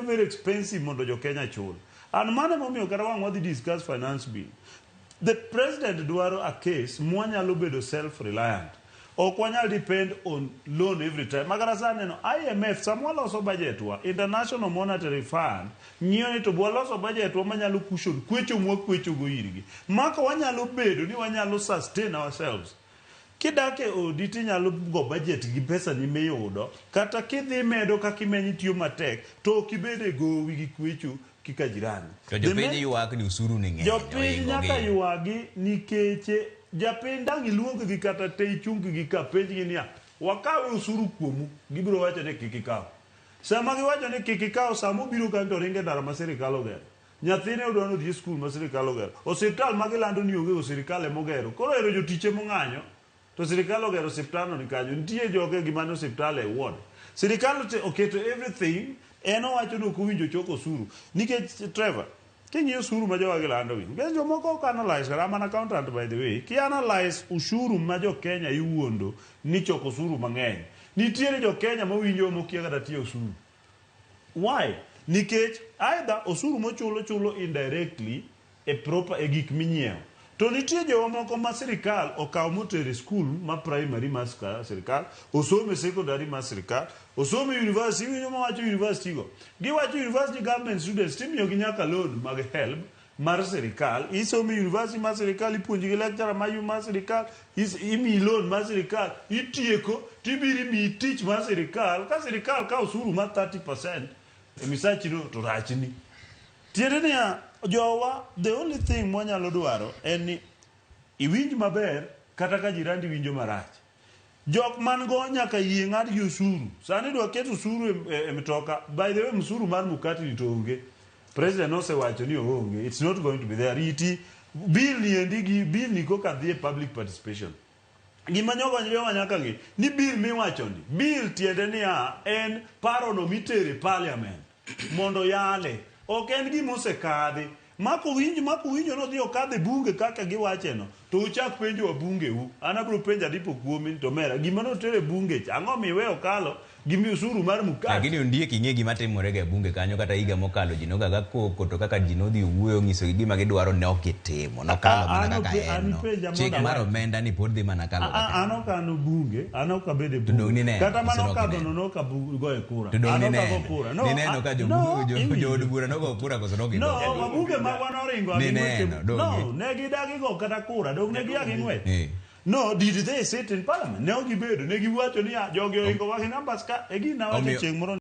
very expensive mondo jo Kenya chul. And mano emomiyo kata wang' wadhi discuss finance bill. The president dwaro a case mwanyalo bedo self reliant. Ok wanyal depend on loan every time. Makata sani neno IMF sama waloso budget wa, International Monetary Fund ng'iyo ni to waloso budget wa manyalo cushion kwecho mwakwecho go irgi. Maka wanyalo bedo ni wanyalo sustain ourselves. Kidak e odi tinyalo go budget gi pesa ni miyudo kata kidhi medo kaka imenyo itiyo matek to ok ibed e gowi gi kwecho kika jirani. To jopiny ywak ni osuru ni ng'eny. Jopiny ohingo nyaka gi. ywagi nikech japiny dang' iluong gi kata te ichung gi ka penj gi niya wakawe osuru kuomu gibiro wacho ni kik ikaw. Sama giwacho ni kik ikaw sama obiro kanyo to ringe ndara ma sirikal ogero. Nyathine odwa ni odhi e skul ma sirikal ogero. Osiptal ma gilando ni onge go sirikal ema ogero. Koro ero jotiche mong'anyo to sirikal ogero osiptal no ni kanyo. Nitie joge gima ni osiptal e ward. Sirikal oketo everything en owacho ni ok owinjo chok osuru. Nikech Trevor, king'iyo osuru ma jowa gilando gi, nikech jomoko ok analyze, kata I'm an accountant by the way, ki analyze ushuru ma jo Kenya iwuondo ni choko osuru mang'eny. Nitiere jo Kenya mawinjo mokia kata tiyo osuru. Why? Nikech either osuru mochulo chulo indirectly e proper e gik minyiewo. To nitie jowa moko ma sirikal okawo motero e skul ma primary mar sirikal, osomo e secondary mar sirikal, osomo e university, iwinjo mawacho university go. Giwacho university government students timiyogi nyaka loan mag HELB mar sirikal, isomo e university mar sirikal, ipuonji gi lecturer mar sirikal, imiyi loan mar sirikal, itieko, tibiro imiyi tich mar sirikal, ka sirikal kawo osuru mar 30% e misachi no to rachni. Tiende niya, jowa, the only thing mwanyalo dwaro en ni iwinj maber kata ka jirandi winjo marach. Jok man go nyaka yie ng'ad gi osuru. Sani dwa ket osuru e mtoka. By the way, osuru mar mukati ni to onge. President nosewacho ni oonge. It's not going to be there. Riti bill ni endi gi bill ni koka dhi e public participation. Gima nyogonjre nyaka ng'e ni bill miwacho ni bill tiende niya en parono mitere parliament mondo yale ok en gima osekadhi mako winjo nodhi okadhe bunge kaka giwache no to uchak penjo wabunge u an abiro penjo adipo kuomi to mera gima notere bunge cha ang'o miwe okalo gi osuru mar mukati Lakini ondiek ing'e gima timore ga e bunge kanyo kata higa mokalo ji nogaga koko to kaka ji nodhi owuoyo nyisogi gima gidwaro ne ok gitimo nokalo mana An kaka en an no. ipenja Chik mondo mar awach. omenda ni pod dhi mana kalo kaka An ok an bunge an ok abed e To dong' bunge nineno, kata koso mana nok okadho ineno? no nok agoye kura To dong' an ok ago nineno kura no nineno ka no, iwinjo. jood bura nogo kura koso nok No, gigo wabunge magwa noringo Nineno, dong' No, ne gidagi go kata kura, dong ne gia gi ng'wech. Eh. No, did they sit in parliament? Ne ok gibedo, ne giwacho niya, jogi oringo wa gi numbers ka, e gina wacho Omiyo- chieng' moro.